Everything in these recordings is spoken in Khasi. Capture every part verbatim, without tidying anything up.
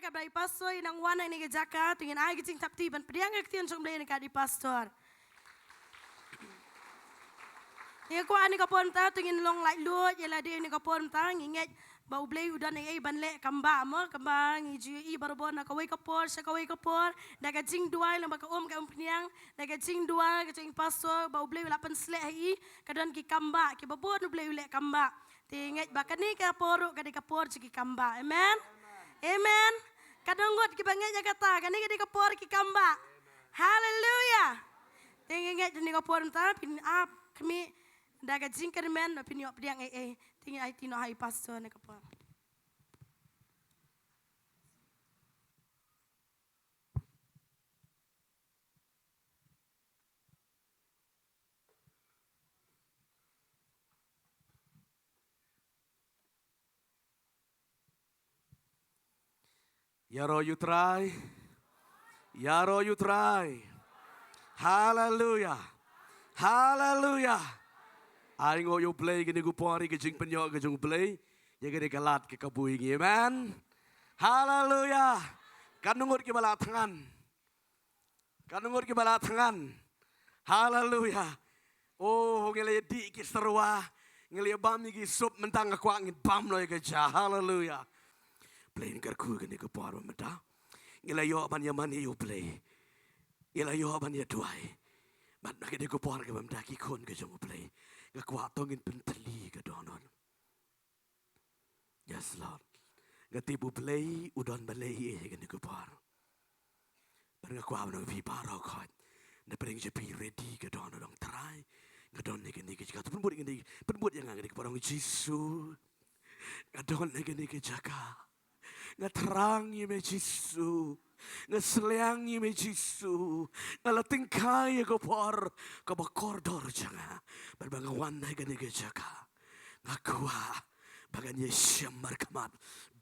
Ka bai pastor i nang wan nang ni ka jaka, to ngin ai ka jingthap kti ban pdiang ka ktien jong Blei na ka dei pastor. Nga kwah ni ka por mynta, to ngin long laitluid ïa lade ni ka por mynta, ngi ngeit ba U Blei u don ei ei ban leh, kam ba mo, kam ba ngi ju i barabor na kawei ka por sha kawei ka por, da ka jingduwai lem ba ka um ka umphniang, da ka jingduwai ka jong i pastor ba U Blei u la pynsleh ha i, ka don ki kam ba, ki ba bun U Blei u leh kam ba. Te ngeit ba kane ka por ruh ka dei ka por jong ki kam ba. Amen. Amen. Ka dang ngut ki ba ngeit ïa kata, kane ka dei ka por ki kam ba. Haleluia. Te ngeit kane ka por mynta phin ap khmih da ka jingkyrmen, phin ïoh pdiang ei ei. Te ngin ai ti noh ha i pastor na ka por. Ïaroh ïa U Trai. Ïaroh ïa U Trai. Haleluia. Haleluia. Ai nguh ïa U Blei kine ki por ïa ka jingpynïoh ka jong U Blei. Ïa kane ka lad ka kabu ïa ngi. Amen. Haleluia. Kan ngut ki ba la thngan. Kan ngut ki ba la thngan. Haleluia. Oh, ngi la ïa dih ki syrwa, ngi la ïa bam ïa ki sup, mynta nga kwah ngin bam noh ïa ka ja. Haleluia. Blei, ngi kyrkhu kane ka por ba mynta. Ngi la ïoh ban ïa mane ïa U Blei. Ngi la ïoh ban ïa duwai. Bad na kane ka por kaba mynta ki khun ka jong U Blei, nga kwah to ngin pyntylli ka dohnud. Yes, Lord. Nga tip U Blei u don balei ïa kane ka por. Bad nga kwah ban ong ïa phi baroh khoit, na pdeng jong phi ready ka dohnud, ong Trai, nga don ha kane ka jaka. To pynbud ïa kane, pynbud ïa nga ha kane ka por, ong Jisu, nga don ha kane ka jaka. Nga thrang ïa me Jisu. Nga sliang ïa me Jisu. Nga la tyngkhai ïa ka por kaba kordor jong nga. Bad ba nga wan ha kane ka jaka, nga kwah ba ngan ïashem markhmat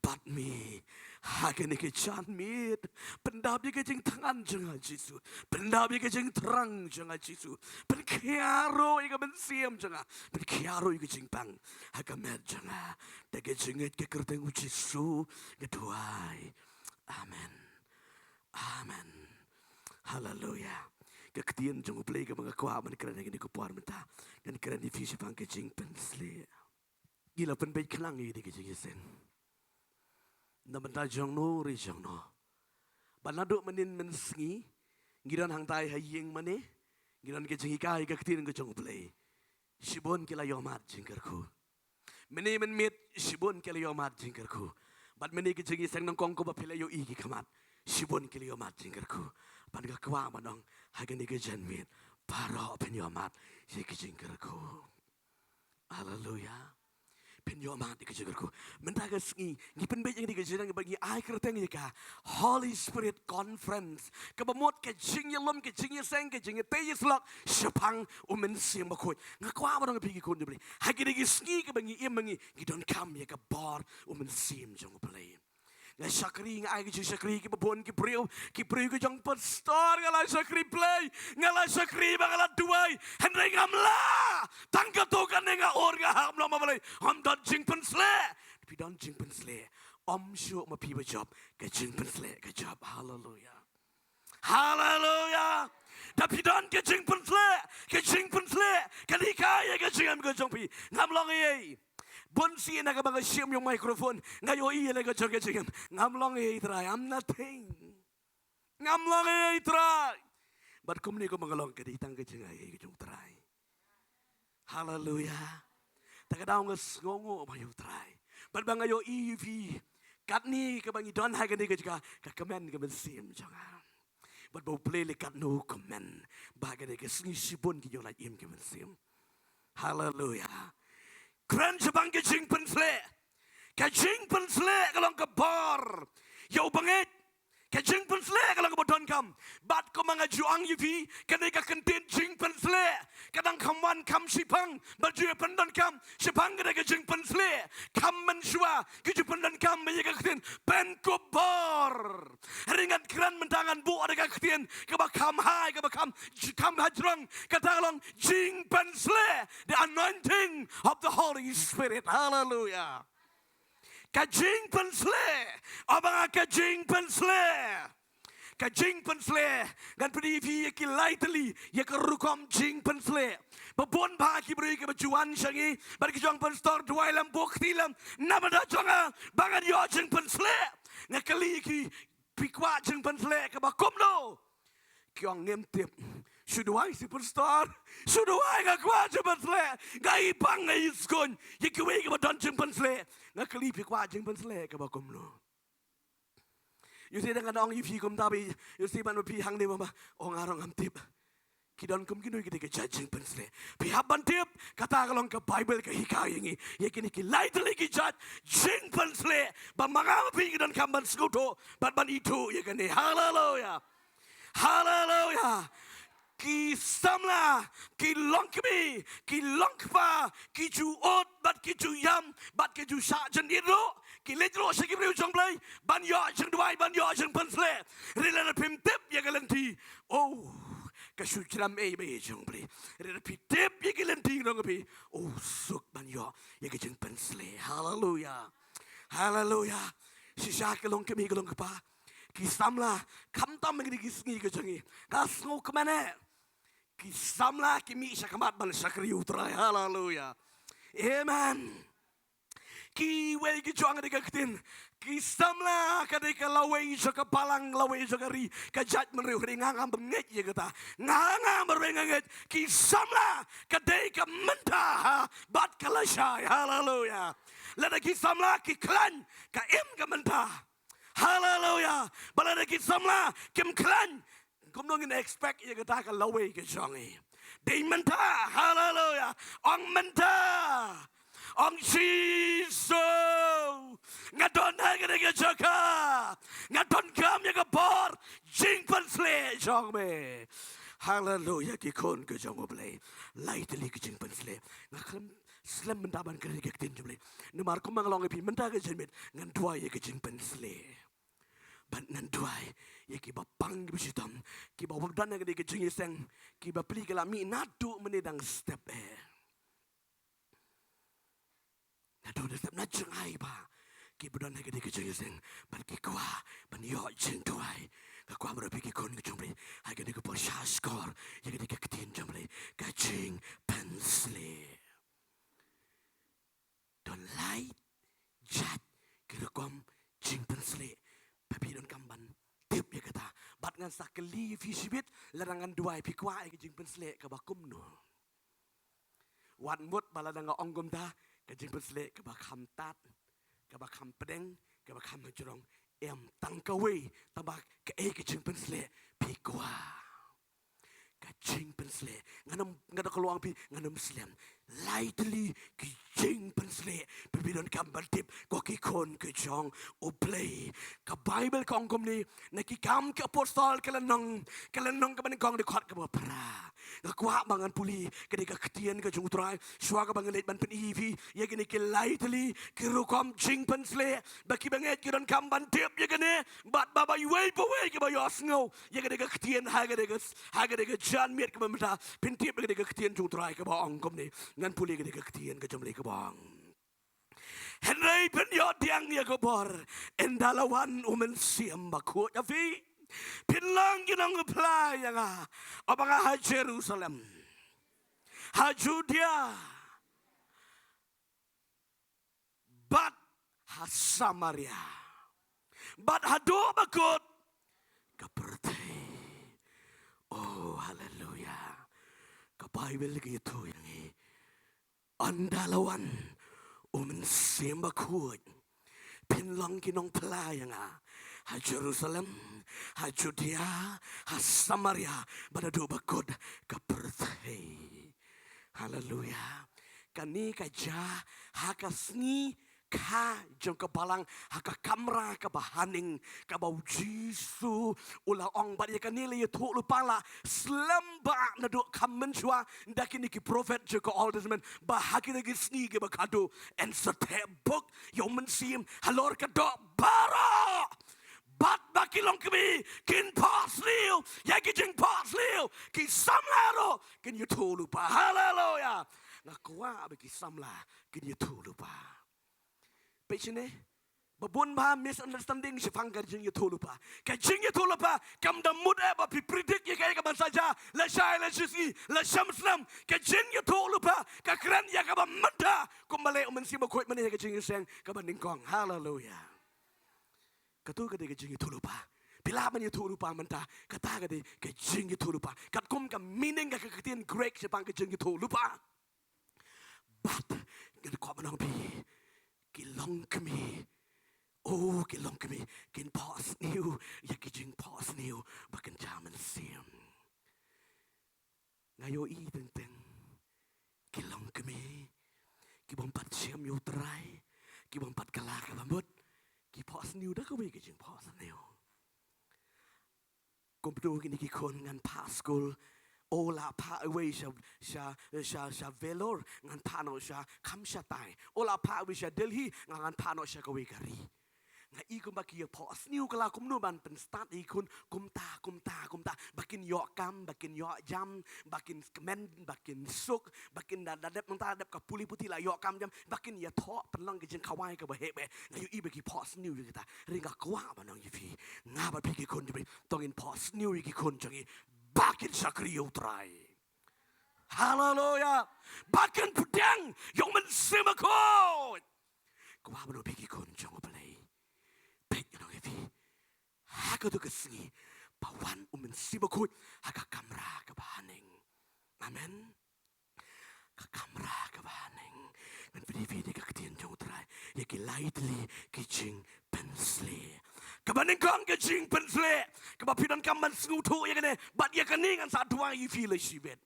bad me ha kane ka janmiet. Pyndap ïa ka jingthngan jong nga Jisu. Pyndap ïa ka jingthrang jong nga Jisu. Pynkhia ruh ïa ka mynsiem jong nga. Pynkhia ruh ïa ka jingpang ha ka met jong nga. Da ka jingngeit ha ka kyrteng U Jisu nga duwai. Amen. Amen. Haleluia. Ka ktien jong U Blei kaba nga kwah ban kren ha kane ka por mynta, ngan kren ïa phi shaphang ka jingpynshlur. Ngi la pynbeit khnang ïa kane ka jingïaseng na bynta jong no re jong no. Ba naduh mynnin mynsngi ngi don hangtai ha ïing mane, ngi don ka jinghikai ka ktien ka jong U Blei. Shibun ki la ïohmad jingkyrkhu. Mynne mynmiet shibun ki la ïohmad jingkyrkhu. Bad mynne ka jingïaseng nyngkong kaba phi la ïohi ki khmat, shibun ki la ïohmad jingkyrkhu. Bad nga kwah ban ong ha kane ka janmiet, baroh phin ïohmad ïa ka jingkyrkhu. Haleluia. Phin ïohmad ïa ka jingkyrkhu. Mynta ka sngi ngi pynbeit ïa kane ka jingïaseng bad ngi ai kyrteng ïa ka Holy Spirit Conference. Kaba mut ka jingïalum, ka jingïaseng, ka jingïatei ïasyllok shaphang U Mynsiem Bakhuid. Nga kwah ban ong ïa phi ki khun jong U Blei, ha kine ki sngi kiba ngi im ma ngi, ngi donkam ïa ka bor U Mynsiem jong U Blei. Nga shakri, nga ai ka jingshakri kiba bun ki briew, ki briew ki jong pastor, nga la shakri Blei, nga la shakri bad nga la duwai. Hynrei ngam lah. Tang katto katne nga ur, nga hap noh ma Blei. Ym don jingpynshlur. Phi don jingpynshlur. Ym shuh ma phi ba jop, ka jingpynshlur ka jop. Haleluia. Haleluia. Da phi don ka jingpynshlur, ka jingpynshlur kan hikai ïa ka jingim ka jong phi. Ngam long ei ei. Bun sien ha kaba nga shim ïa u microphone, nga ïohi ïa la ka jong ka jingim. Ngam long ei ei Trai, I'm nothing. Ngam long ei ei Trai. Bad kumne kumba nga long ka dei tang ka jingai ei ei ka jong Trai. Haleluia. Ta ka daw nga sngewnguh ma ïa U Trai. Bad ba nga ïohi ïa phi katne kaba ngi don ha kane ka jaka, ka kmen ka mynsiem jong nga. Bad ba U Blei leh katno u kmen ba ha kane ka sngi shibun ki ïoh lait im ki mynsiem. Haleluia. Kren shaphang ka jingpynshlur. Ka jingpynshlur ka long ka bor ïa u bangeit. Ka jingpynshlur ka long kaba donkam. Bad kumba nga ju ong ïa phi, kane ka kyntien jingpynshlur ka dang kham wan kham shipang, bad ju pyndonkam shipang kane ka jingpynshlur. Kham mynshuwa ki ju pyndonkam ïa ka ktien pynkupbor. Hynrei ngan kren mynta, ngan buh da ka ktien kaba kham hai, kaba kham, kham hajrong, kata ka long jingpynshlur, the anointing of the Holy Spirit. Haleluia. Ka jingpynshlur. Aba nga ka jingpynshlur. Ka jingpynshlur. Ngan pyni ïa phi ïa ki lai tylli ïa ka rukom jingpynshlur. Ba bun ba ki briew kiba ju wan sha ngi bad ki jong pynstor duwai lem bok ti lem. Namar da jong nga ba ngan ïoh jingpynshlur. Nga kylli ki, phi kwah jingpynshlur kaba kumno? Ki ong ngim tip. Shu duwai shi pynstor. Shu duwai, nga kwah jingpynshlur. Nga i bang, nga i skun ïa kiwei kiba don jingpynshlur. Nga kylli phi kwah jingpynshlur kaba kumno. Ïohi da ngan ong ïa phi kumta ba ïohi ban ba phi hangne ba ma ong arong am tip. Ki don kum kino ki dei ka jait jingpynshlur. Phi hap ban tip, kata ka long ka Baibl ka hikai ïa ngi ïa kine ki lai tylli ki jait jingpynshlur ba ma nga ma phi ngi donkam ban sngewthuh bad ban ithuh ïa kane. Haleluya. Haleluya. Ki samla, ki longkmie, ki longkpa, ki ju ud bad ki ju ïam bad ki ju shah jingit ruh, ki leit ruh sha ki briew jong Blei ban ïoh jingduwai, ban ïoh jingpynshlur. Hynrei lada phim tip ïa ka lynti, oh, ka shu jrem ei ba ei jong Blei. Hynrei lada phi tip ïa ka lynti jong phi, oh, suk ban ïoh ïa ka jingpynshlur. Haleluya. Haleluya. Shisha ki longkmie, ki longkpa, ki samla, khamtam ha kine ki sngi ki jong ngi, nga sngewkmen eh. Ki samla ki mih sha khmat ban shakri ïa u Trai. Haleluya. Amen. Kiwei ki jong ka dei ka ktien, ki samla ka dei ka lawei jong ka balang, lawei jong ka ri, ka jaitbynriew. Hynrei nga ngam ngeit ïa kata. Nga, nga marwei nga ngeit ki samla ka dei ka mynta, ha, bad ka lashai. Haleluya. Lada ki samla ki khlaiñ, ka im ka mynta. Haleluya. Ba lada ki samla kim khlaiñ, kumno ngin expect ïa kata ka lawei ka jong ngi? Dei mynta. Haleluya. Ong mynta. Ong Jisu, nga don ha kane ka jaka. Nga donkam ïa ka bor jingpynshlur jong me. Haleluya, ki khun ki jong U Blei. Lai tylli ki jingpynshlur. Nga khlem slem mynta ban kren ïa ka ktien jong U Blei. Namar kumba nga la ong ïa phi mynta ka janmiet, ngan duwai ïa ka jingpynshlur. Bad ngan duwai ïa kiba pang, kiba shitom, kiba don ha kane ka jingïaseng, kiba plie ka la mih naduh mynne dang step eh. Naduh dang step na jngai ba, kiba don ha kane ka jingïaseng bad ki kwah ban ïoh jingduwai. Nga kwah ban ong ïa phi ki khun ki jong U Blei, ha kane ka por sha shkor ïa kane ka ktien jong U Blei, ka jingpynshlur. Don lai jait ki rukom jingpynshlur ba phi donkam ban tip ïa kata. Bad ngan sa kylli ïa phi shibit, lada ngan duwai, phi kwah ïa ka jingpynshlur kaba kumno? Wat mut ba lada nga ong kumta, ka jingpynshlur kaba kham tad, kaba kham pdeng, kaba kham hajrong. Em, tang kawei, tang ba kaei ka jingpynshlur phi kwah. Ka jingpynshlur. Ngan ym, nga da ka long phi, ngan ym slem. Lai tylli ki jingpynshlur ba phi donkam ban tip, ko ki khun ki jong U Blei. Ka Baibl ka ong kumne, na Ki Kam ki Apostol ka lynnong, ka lynnong kaba nyngkong, dkhot kaba phra. Nga kwah ba ngan pule ka dei ka ktien ka jong U Trai shuwa kaba ngan leit ban pyni ïa phi ïa kine ki lai tylli ki rukom jingpynshlur ba kiba ngeit ki donkam ban tip ïa kane. Bad ba, ba iwei pa iwei kiba ïohsngew ïa kane ka ktien ha kane ka, ha kane ka janmiet kaba mynta, phin tip ïa kane ka ktien jong U Trai kaba ong kumne. Ngan pule ïa kane ka ktien ka jong U Blei kaba ong: Hynrei phin ïoh pdiang ïa ka bor ynda la wan U Mynsiem Bakhuid ha phi. Phin long ki nongphla ïa nga, aba nga ha Jerusalem, ha Judia, bad ha Samaria, bad haduh ba kut ka pyrthei. Oh, haleluya. Ka Baibl ka ïathuh ïa ngi, ynda la wan U Mynsiem Bakhuid, phin long ki nongphla ïa nga ha Jerusalem, ha Judia, ha Samaria, bad haduh ba kut ka pyrthei. Haleluya. Kane ka jia ha ka sngi kha jong ka balang, ha ka kamra kaba ha ning, kaba U Jisu u la ong. Bad ïa kane la ïathuh lypa, la slem ba naduh kham mynshuwa da kine ki prophet jong ka Old Testament, ba ha kine ki sngi kiba khadduh yn sa thep buk ïa U Mynsiem halor ka doh baroh. Bad ba ki longkmie kin phohsniew ïa ki jingphohsniew, ki samla ruh kin ïathuh lypa. Haleluya. Nga kwah ba ki samla kin ïathuh lypa. Peit shane, Ba bun ba misunderstanding shaphang ka jingïathuhlypa. Ka jingïathuhlypa kam da mut eh ba phi predict ïa kaei kaban sa jia, lashai lashisngi, lashem snem. Ka jingïathuhlypa ka kren ïa kaba mynta, kumba leh U Mynsiem Bakhuid mynne ha ka jingïaseng kaba nyngkong. Haleluya. Katu ka dei ka jingïathuhlypa. Phi lah ban ïathuhlypa mynta, kata ka dei ka jingïathuhlypa. Katkum ka meaning ka, ka ktien Greek shaphang ka jingïathuhlypa. Bad ngan kwah ban ong phi, ki longkmie, oh, ki longkmie, kin phohsniew ïa ki jingphohsniew ba kin jia mynsiem. Nga ïohi teng teng ki longkmie, ki bym pat shem ïa U Trai, ki bym pat kylla kaba mut, ki phohsniew da kawei ka jingphohsniew. Kumto kine ki khun, ngan phah skul, oh, la phah iwei sha, sha, sha, sha Vellore, ngan phah noh sha, kham shatai. Oh, la phah iwei sha Delhi, nga ngan phah noh sha kawei ka ri. Nga i kumba ki ïa phohsniew kylla kumno ban pynstad ïa ki khun, kumta, kumta, kumta. Ba kin ïoh kam, ba kin ïoh jam, ba kin kmen, ba kin suk, ba kin da, da dep nangta, dep ka pule puthi la ïoh kam jam, ba kin ïathoh pynlong ka jingkhawai kaba heh bha. Nga ïohi ba ki phohsniew ïa kita. Hynrei nga kwah ban ong ïa phi, nga bad phi ki khun jong U Blei, to ngin phohsniew ïa ki khun jong ngi ba kin shakri ïa U Trai. Haleluya. Ba kin pdiang ïa U Mynsiem Bakhuid. Kwah ban ong ïa phi ki khun jong U Blei, peit, ngan ong ïa phi, ha katu ka sngi ba wan U Mynsiem Bakhuid ha ka kamra kaba haneng. Amen. Ka kamra kaba haneng. Ngan pynpaw ïa ka ktien jong U Trai, ïa ki lai tylli ki jingpynshlur. Kaba nyngkong ka jingpynshlur kaba phi donkam ban sngewthuh ïa kane, bad ïa kane ngan sa duwai ïa phi la shibit.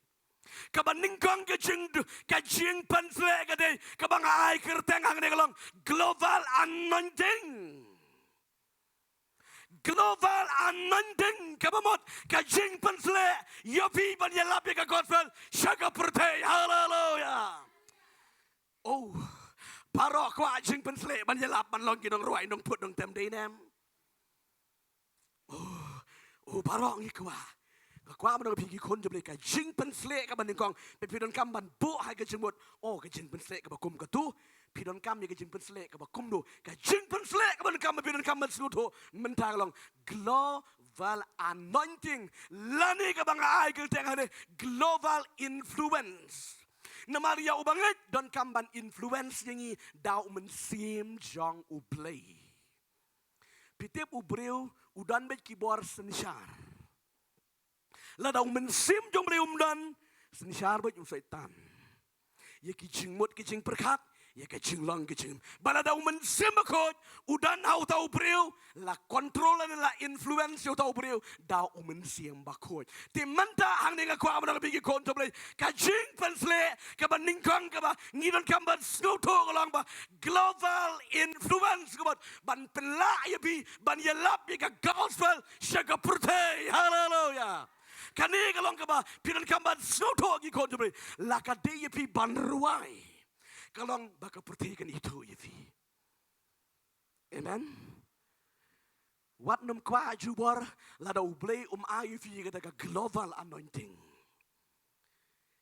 Kaba nyngkong ka jing, ka jingpynshlur ka dei kaba nga ai kyrteng hangne ka long global anointing. Global anointing, kaba mut ka jingpynshlur ïa phi ban ïalap ïa ka gospel sha ka pyrthei. Haleluya. Oh, baroh kwah jingpynshlur ban ïalap ban long ki nongrwai, nongput, nongtem, dei ne em? Oh, oh, baroh ngi kwah. Nga kwah ban ong ïa phi ki khun jong U Blei, ka jingpynshlur kaba nyngkong ba phi donkam ban buh ha ka jingmut. Oh, ka jingpynshlur kaba kum katu. Phi donkam ïa ka jingpynshlur kaba kumno? Ka jingpynshlur kaba donkam ba phi donkam ban sngewthuh mynta ka long global anointing, lane kaba nga ai kyrteng hangne, global influence. Namar ïa u bangeit donkam ban influence ïa ngi da U Mynsiem jong U Blei. Phi tip, u briew u don beit ki bor synshar. Lada U Mynsiem jong U Blei um don, synshar beit u Soitan ïa ki jingmut ki jingpyrkhat, ïa ki jinglong ki jing. Bad lada U Mynsiem Bakhuid u don ha uta u briew, la control lane la influence ïa uta u briew da U Mynsiem Bakhuid. Te mynta hangne nga kwah ban ong ïa phi ki khun jong U Blei, ka jingpynshlur kaba nyngkong kaba ngi donkam ban sngewthuh ka long ba global influence, kaba ban pynlah ïa phi ban ïalap ïa ka gospel sha ka pyrthei. Haleluya. Kane ka long kaba phi donkam ban sngewthuh ki khun jong U Blei. La ka dei ïa phi ban rwai, ka long ba ka pyrthei kan ithuh ïa phi. Amen. Wat nym kwah jubor lada U Blei um ai ïa phi kata ka global anointing.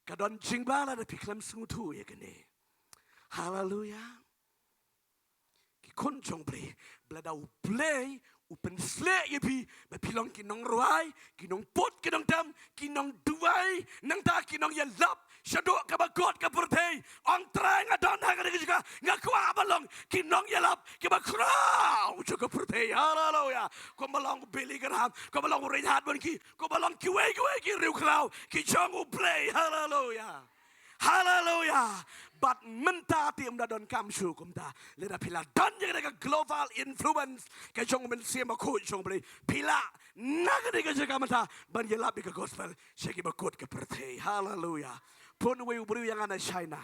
Ka don jingbha lada phi khlem sngewthuh ïa kane. Haleluya. Ki khun jong U Blei, ba lada U Blei u pynshlur ïa phi ba phi long ki nongrwai, ki nongput, ki nongtem, ki nongduwai, nangta ki nongïalap shaduh kaba kut ka pyrthei. Ong, Trai, nga don ha kane ka jaka, nga kwah ban long ki nongïalap kiba khraw jong ka pyrthei. Haleluya. Kumba long Billy Graham, kumba long Reinhard Bonnke, kumba long kiwei kiwei ki riewkhraw ki jong U Blei. Haleluya. Haleluya. Bad mynta te ym da donkam shuh kumta. Lada phi la don ïa kane ka global influence ka jong U Mynsiem Bakhuid jong U Blei, phi lah na kane ka jaka mynta ban ïalap ïa ka gospel sha kiba kut ka pyrthei. Haleluya. Phone uwei u briew ïa nga na China.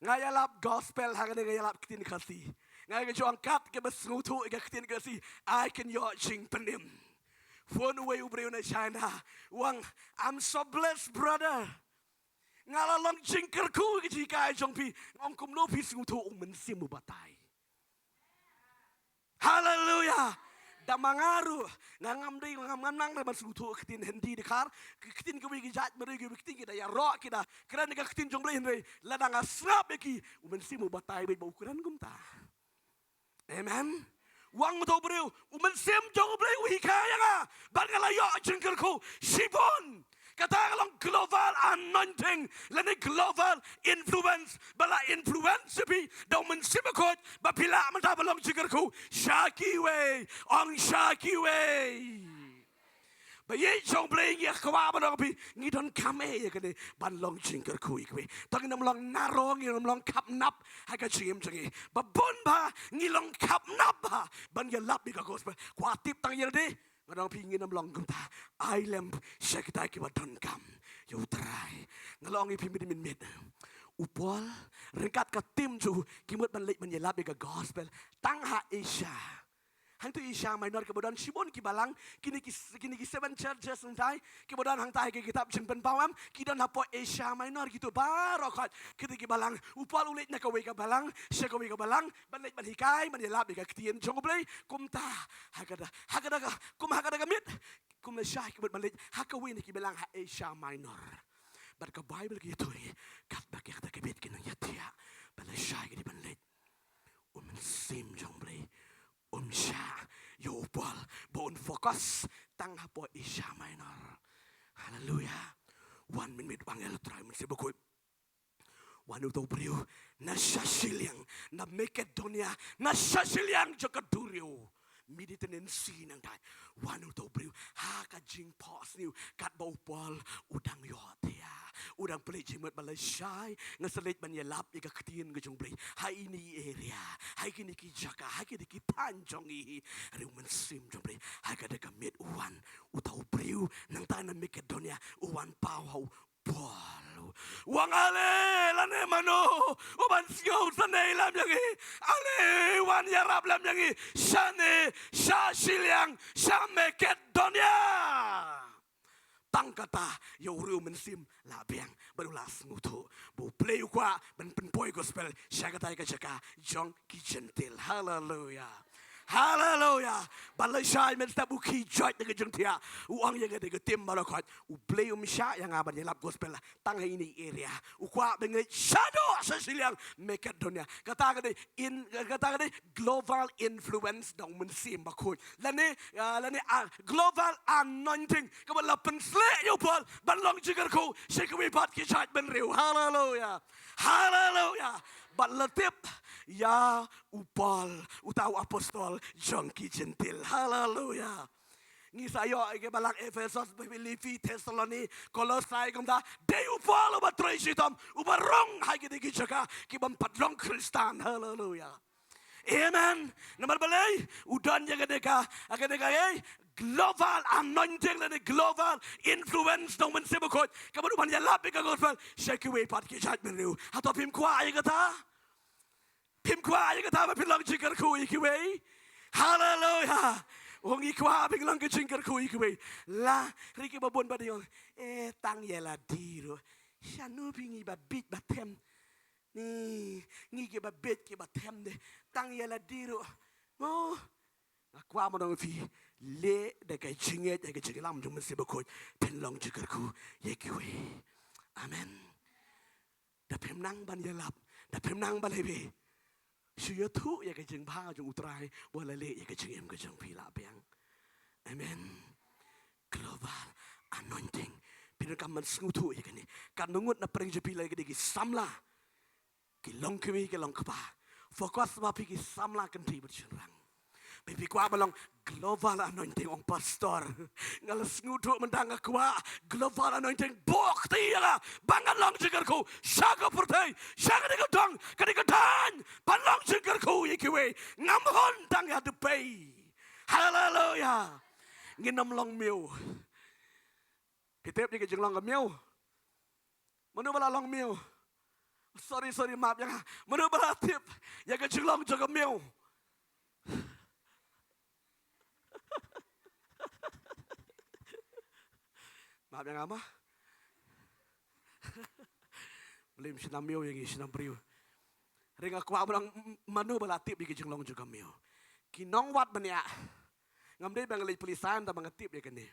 Nga ïalap gospel hangne, nga ïalap ktien Khasi. Nga ïa ka jong kat kaba sngewthuh ïa ka ktien Khasi, ai, kan ïoh jingpynim. Phone uwei u briew na China, u ong, "I'm so blessed, brother. Nga la long jingkyrkhu ïa ka jinghikai jong phi." Nga ong, "Kumno phi sngewthuh?" "U Mynsiem u batai." Haleluya. Da ma nga ruh nga ngam dei, ngam, ngam nang dei ban sngewthuh ka ktien Hindi, Dkhar, ka ktien kiwei ki jait, ma dei kiwei ki ktien, ki da ïaroh, ki da kren ka ktien jong U Blei, hynrei lada nga sngap ïa ki, U Mynsiem u batai beit ba u kren kumta. Amen. Wan uto u briew, u mynsiem jong u Blei u hikai ïa nga, bad nga la ïoh jingkyrkhu shibun. Kata ka long global anointing lane global influence, ba la influence ïa phi da u Mynsiem Bakhuid, ba phi lah mynta ban long jingkyrkhu sha kiwei, ong sha kiwei. Ba ïeit jong u Blei, ngi kwah ban ong ïa phi, ngi donkam eh ïa kane ban long jingkyrkhu ïa kiwei. To ngin ym long narrow, ngin ym long khapnap ha ka jingim jong ngi. Ba bun ba ngi long khapnap ha ban ïalap ïa ka gospel. Kwah tip tang ïa lade, nga ong ïa phi, ngin ym long kumta. Ai lem sha kita kiba donkam ïa u Trai. Nga la ong ïa phi mynmiet mynmiet, u Paul ryngkat ka team jong u ki mut ban leit ban ïalap ïa ka gospel tang ha Asia. Hangto Asia Minor kaba don shibun ki balang, kine ki, kine ki seven churches hangtai kiba don hangtai ha ka kitab Jingpynpaw, em, ki don hapoh Asia Minor kito baroh khoit. Kito ki balang, u Paul u leit na kawei ka balang sha kawei ka balang ban leit ban hikai, ban ïalap ïa ka ktien jong u Blei. Kumta ha kata, ha kata ka, kum ha kata ka miet, kum lashai ki mut ban leit ha kawei na ki balang ha Asia Minor. Bad ka Baibl ka ïathuh ïa ngi, katba kita ki bit ki nang ïathiah, ba lashai ki dei ban leit, u Mynsiem jong u Blei um shah ïa u Paul ba un focus tang hapoh Asia Minor. Haleluia. Wan mynmiet, u angel u Trai, u Mynsiem Bakhuid, wan uto u briew na sha shiliang, na Makedonia, na sha shiliang jong ka duriaw Mediterranean Sea nangtai. Wan uto u briew ha ka jingphohsniew katba u Paul u dang ïohthiah, u dang plie jingmut ba lashai nga sa leit ban ïalap ïa ka ktien ka jong u Blei ha ine i area, ha kine ki jaka, ha kine ki thaiñ jong ngi. Hynrei u Mynsiem jong u Blei ha kata ka miet u wan uto u briew nangtai na Makedonia, u wan paw ha u Paul, u ong, ale, lane mano uban sngewsynei lem ïa ngi? Ale, wan ïarap lem ïa ngi shane, sha shiliang, sha Makedonia. Tang kata ïa u briew u mynsiem la biang bad u la sngewthuh ba u Blei u kwah ban pynpoi gospel sha kata ka jaka jong ki Jentil. Haleluia. Haleluia. Bad lashai mynstep u khie joit na ka jingthiah, u ong ïa nga da ka team baroh khoit, u Blei um shah ïa nga ban ïalap gospel tang ha ine i area. U kwah ba ngi leit shaduh sha shiliang Makedonia. Kata ka dei in, kata ka dei global influence da u Mynsiem Bakhuid. Lane, ah, lane, ah, global anointing kaba la pynshlur ïa u Paul ban long jingkyrkhu sha kiwei pat ki jaitbynriew. Haleluia. Haleluia. Bad la tip ïa u Paul, uta u apostol jong ki Jentil. Haleluia. Ngi sa ïoh ïa ki balang Ephesos, Philippi, Thessaloni, Kolosai, kumta. Dei u Paul uba trei shitom, uba rung ha kine ki jaka ki bym pat long Khristan. Haleluia. Amen. Namar balei? U don ïa kane ka, ïa kane ka, eh, global anointing lane global influence jong u Mynsiem Bakhuid, kaba u ban ïalap ïa ka gospel sha kiwei pat ki jaitbynriew. Hato phim kwah ïa kata? Phim kwah ïa kata ba phin long jingkyrkhu ïa kiwei? Haleluia. Ong, ngi kwah ba ngin long ka jingkyrkhu ïa kiwei. La, hynrei kiba bun ba dei ong, eh, tang ïa lade ruh. Shano phi, ngi ba bieit ba them. Ni, ngi kiba bieit kiba them de. Tang ïa lade ruh. Mo, nga kwah ban ong ïa phi, leh da ka jingngeit, da ka jingïalam jong u Mynsiem Bakhuid, phin long jingkyrkhu ïa kiwei. Amen. Da phim nang ban ïalap, da phim nang ban leh bha, shu ïathuh ïa ka jingbha jong u Trai, wat la leh ïa ka jingim ka jong phi la biang. Amen. Global anointing. Phi donkam ban sngewthuh ïa kane. Katno ngut na pdeng jong phi la ki dei ki samla, ki long kiwei, ki long kpa? Focus ma phi ki samla kynthei bad shynrang. Phi, phi kwah ban long global anointing, ong pastor. Nga la sngewthuh mynta, nga kwah global anointing buh kti ïa nga ba ngan long jingkyrkhu sha ka pyrthei, sha kane ka dong, kane ka thaiñ, ban long jingkyrkhu ïa kiwei. Ngam hun tang ïa Dubai. Haleluia. Ngin ym long miew. Phi tip ïa ka jinglong ka miew? Mano ba la long miew? Sorry, sorry, map ïa nga. Mano ba la tip ïa ka jinglong jong ka miew? Map ïa nga ma. Balei ym shna miew ïa ngi, shna briew? Hynrei nga kwah ban ong, m-, mano ba la tip ïa ka jinglong jong ka miew? Ki nongwad bniah. Ngam dei ba nga leit police science, tang ba nga tip ïa kane.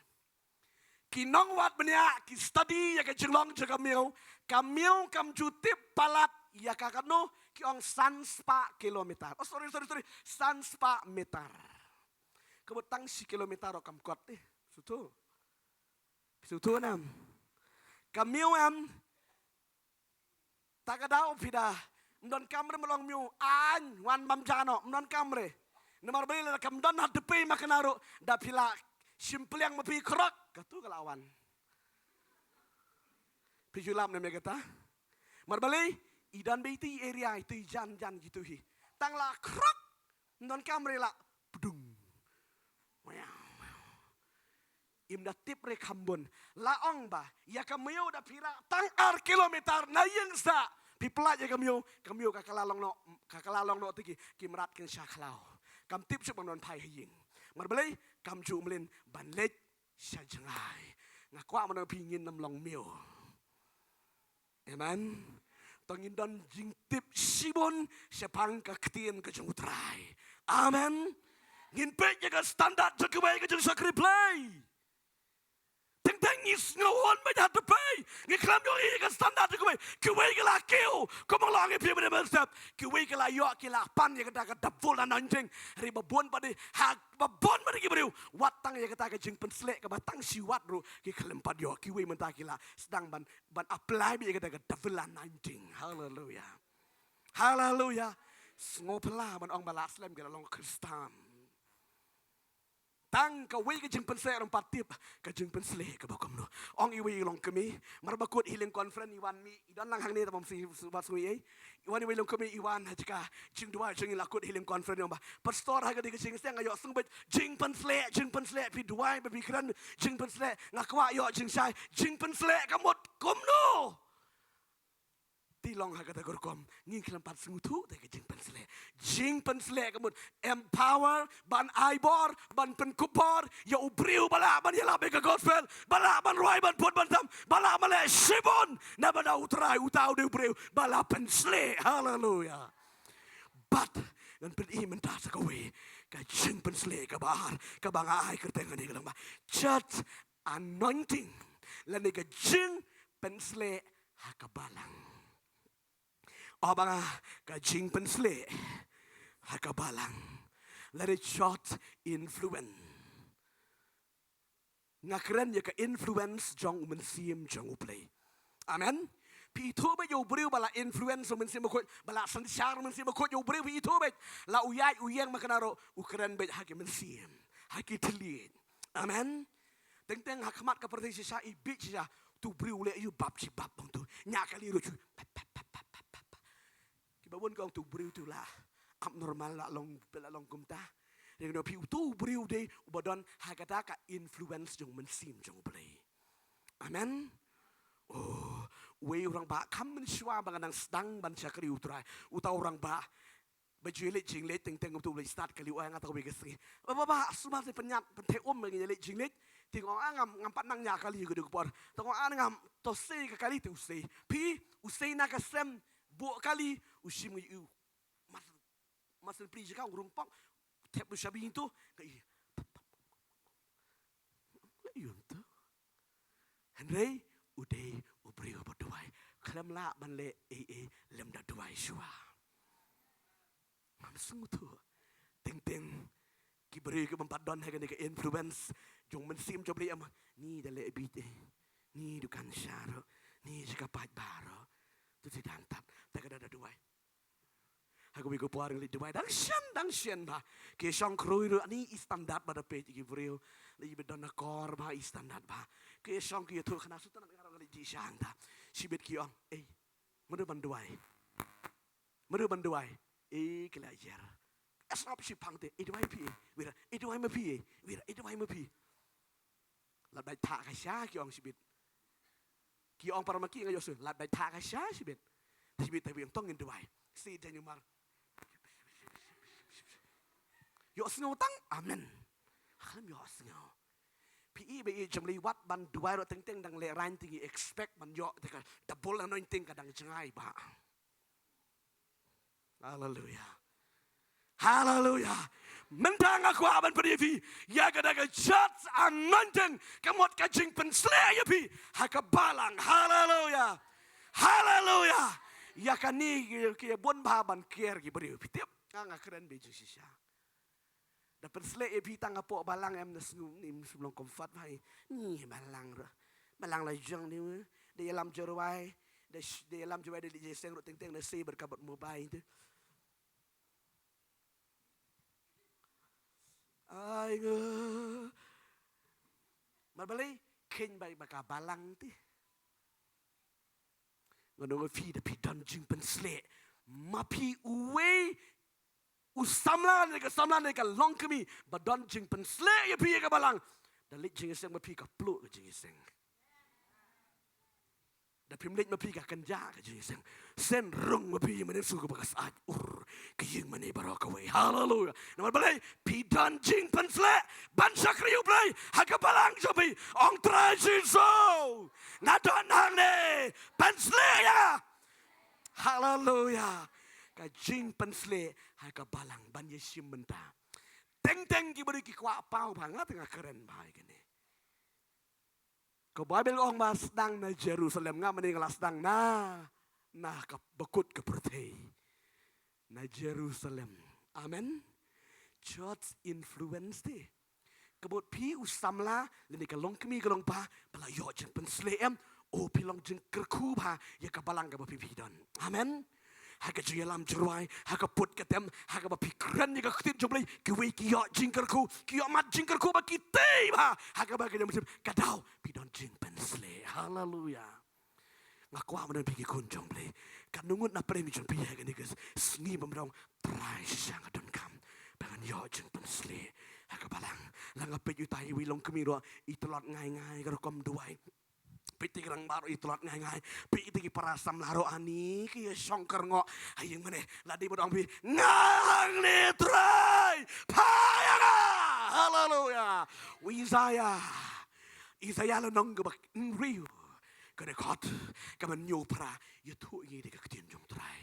Ki nongwad bniah ki study ïa ka jinglong jong ka miew. Ka miew kam ju tip palat ïa ka katno, ki ong san spah kilometer. Oh, sorry, sorry, sorry. San spah meter. Ka mut tang shi kilometer ruh kam kot te. Sngewthuh. Sngewthuh ne em? Ka miaw em. Ta ka daw phi da. Ym don kamre ma long miaw. Aiñ, wan bam ja noh. Ym don kamre. Namar balei lada kam don ha Dapei ma kane ruh. Da phi la shim pliang ma phi khrok. Katu ka la wan. Phi ju lap ne em ïa kata. Namar balei, i don beit i area, i tu i jan jan kitu hi. Tang la khrok. Ym don kamre la. Pdung. Im da tip re kham bun. La ong ba, ïa ka miaw da phi rah tang ar kilometer na ïing sah. Phi pynlait ïa ka miaw, ka miaw ka kylla long noh, ka kylla long noh te ki, ki mrad kin sha khlaw. Kam tip shuh ban wan phai ha ïing. Namar balei, kam ju mlien ban leit sha jngai. Nga kwah ban ong phi ngin ym long miaw. Amen. To ngin don jingtip shibun shaphang ka ktien ka jong U Trai. Amen. Ngin peit ïa ka standard jong kiwei ka jingshakri Blei. Teng teng ngi sngew hun beit ha Dapei. Ngi khlem ïohi ïa ka standard jong kiwei. Kiwei ki la kiew. Kumba la ong ïa phi mynne mynstep. Kiwei ki la ïoh ki la pan ïa kata ka double anointing. Hynrei ba bun pat de ha ba bun pat de ki briew. Wat tang ïa kata ka jingpynsleh kaba tang shi wat ruh ki khlem pat ïoh. Kiwei mynta ki la sdang ban ban apply beit ïa kata ka double anointing. Haleluya. Haleluya. Sngewphylla ban ong ba la slem ki la long Khristan. Tang kawei ka jingpynsleh ruh ym pat tip ka jingpynsleh kaba kumno. Ong iwei i longkmie, mar ba kut healing conference i wan mih, i don lang hangne te bym sngewsih, bym sngewsih ei. I wan iwei i longkmie i wan ha jaka jingduwai jong ngi la kut healing conference i ong ba, Pastor, ha kane ka jingseng nga ïohsngew beit jingpynsleh, jingpynsleh, phi duwai ba phi kren jingpynsleh, nga kwah ïoh jingshai, jingpynsleh ka mut kumno? Te long ha kata ka rukom, ngim khlem pat sngewthuh te ka jingpynsleh. Jingpynsleh ka mut empower, ban ai bor, ban pynkup bor ïa u briew ba lah ban ïalap ïa ka gospel, ba lah ban rwai, ban put, ban tam, ba lah ban leh shibun na bynta U Trai, uta u dei u briew ba la pynsleh. Haleluya. Bad ngan pyni mynta sa kawei ka jingpynsleh kaba ar kaba nga ai kyrteng ïa kane ka long ba church anointing lane ka jingpynsleh ha ka balang. O ba nga ka jingpynsleh ha ka balang. Lane church influence. Nga kren ïa ka influence jong u Mynsiem jong U Blei. Amen. Phi ithuh beit ïa u briew ba la influence u Mynsiem Bakhuid, ba la synshar u Mynsiem Bakhuid ïa u briew, phi ithuh beit. La u ïaid u ïeng ma kane ruh u kren beit ha ki mynsiem, ha ki thylliej. Amen. Teng teng ha khmat ka pyrthei shisha i bit shisha, tu briew leh ïa u bap shi bap bang tu. Ñiah kali ruh shu. Kiba bun ki ong tu briew tu la abnormal, la long, la long kumta. Ring no phi, utu briew dei uba don ha kata ka influence jong Mynsiem jong U Blei. Amen. Oh, uwei u rangbah, kham mynshuwa ba nga nang sdang ban shakri U Trai, uta u rangbah ba ju leit jingleit, teng teng utu u leit stad kali, u ong, nga ta kawei ka sngi. Ba ba ba, sumar te pynïap pyntheh um ba ngi leit jingleit. Te nga ong, ah, ngam, ngam pat nang ñiah kali ka dei ka por. Te nga ong, ah, ngam, to sei ka kali te u sei. Phi, u sei na ka sem buh kali, u shim ngi u. Mar, mar syn pli jaka u rung pok, thep u shabi tu, ka i. Leh ïa u tu. Hynrei u dei u briew ba duwai. Khlem lah ban leh ei ei lymda duwai shuwa. Ngam sngewthuh. Teng teng ki briew ki bym pat don ha kane ka influence jong Mynsiem jong U Blei, em, ni da leh bit ei, ni dukan sha ruh, ni jaka paidbah ruh. Tu ti dang tap ta ka da da duwai. Ha kawei ka por ngi leit duwai dang shen, dang shen bha. Ki shong khrui ruh, ani i standard bha da peit ki briew. Leit ba don akor bha, i standard bha. Ki shong ki ïathuh khana, shu tang nga ruh nga leit jingshisha hangta. Shibit ki ong, ei, mano ban duwai? Mano ban duwai? Ei, ki la jer. Asap shi phang te, ei duwai ma phi, ei, wira, ei duwai ma phi, ei, wira, ei duwai ma phi. Lap dait thah ka sha, ki ong shibit. Ki ong para ma ki nga ïohsngew, lap dait thah ka sha shibit. Te shibit te wi ong tong ngin duwai. Si jani mar. Ïohsngew tang, amen. Khlem ïohsngew. Phi i ba i jong lei wat ban duwai ruh teng teng dang leh rain te ngi expect ban ïoh te ka double anointing ka dang jngai bha. Haleluya. Haleluya. Mynta nga kwah ban pyni ïa phi ïa kata ka church anointing, ka mut ka jingpynsleh ïa phi ha ka balang. Haleluya. Haleluya. Ïa kane ki, ki bun bha ban care ki briew, phi tip. Nga, nga kren beit jingshisha. Da pynsleh ïa phi tang hapoh balang em, na sngew ym shym long comfort bha. Ni balang ruh. Balang la jong ni. Da ïalam jyrwai. Da sh-, da ïalam jyrwai da leit jingïaseng ruh teng teng na sei bad ka bad mobile te. Ai nga. Mar balei? Kheiñ bai ba ka balang te. Nga ong ïa phi, da phi don jingpynsleh, ma phi uwei u samla ne ka samla ne ka longkmie ba don jingpynsleh ïa phi ïa ka balang, da leit jingïaseng ma phi, ka pluh ka jingïaseng. Da phim leit ma phi, ka kynjah ka jingïaseng. Shen rung ma phi ïa mane shu kaba ka sait. Ur, ka ïing mane baroh kawei. Haleluya. Namar balei? Phi don jingpynsleh ban shakri U Blei ha ka balang jong phi. Ong Trai Jisu, nga don hangne, pynsleh ïa nga. Haleluya. Ka jingpynsleh ha ka balang ban ïashim bynta. Teng teng ki briew ki kwah paw bha, nga te nga kren bha ïa kane. Ka Baibl ong ba sdang na Jerusalem, nga mynne nga la sdang na, na ka bakut ka pyrthei. Na Jerusalem. Amen. Church influence te. Ka mut phi u samla, lane ka longkmie ka longpa, ba la ïoh jingpynsleh em, o phi long jingkyrkhu bha ïa ka balang kaba phi phi don. Amen. Ha ka jingïalam jyrwai, ha ka put ka tem, ha kaba phi kren ïa ka ktien jong U Blei, kiwei ki ïoh jingkyrkhu, ki ïoh mat jingkyrkhu ba ki tei bha ha kaba ka jingmut, ka daw phi don jingpynsleh. Haleluya. Nga kwah mynta phi ki khun jong U Blei, katno ngut na pdeng jong phi ha kane ka sngi bym dang, Trai shisha nga donkam ba ngan ïoh jingpynsleh ha ka balang. La nga peit utai iwei i longkmie ruh i tlot ngai ngai ka rukom duwai. Peit ïa ki rangbah ruh i tlot ngai ngai. Peit ïa ki para samla ruh ani ki ïa shong kyrngoh. Ha ïing mane, la dei ba dang phi, nga hangne Trai, pha ïa nga. Haleluya. U Isaiah, Isaiah la nong kaba hynriew, ka dkhot kaba hynñiew phra, ïathuh ïa ngi da ka ktien jong U Trai.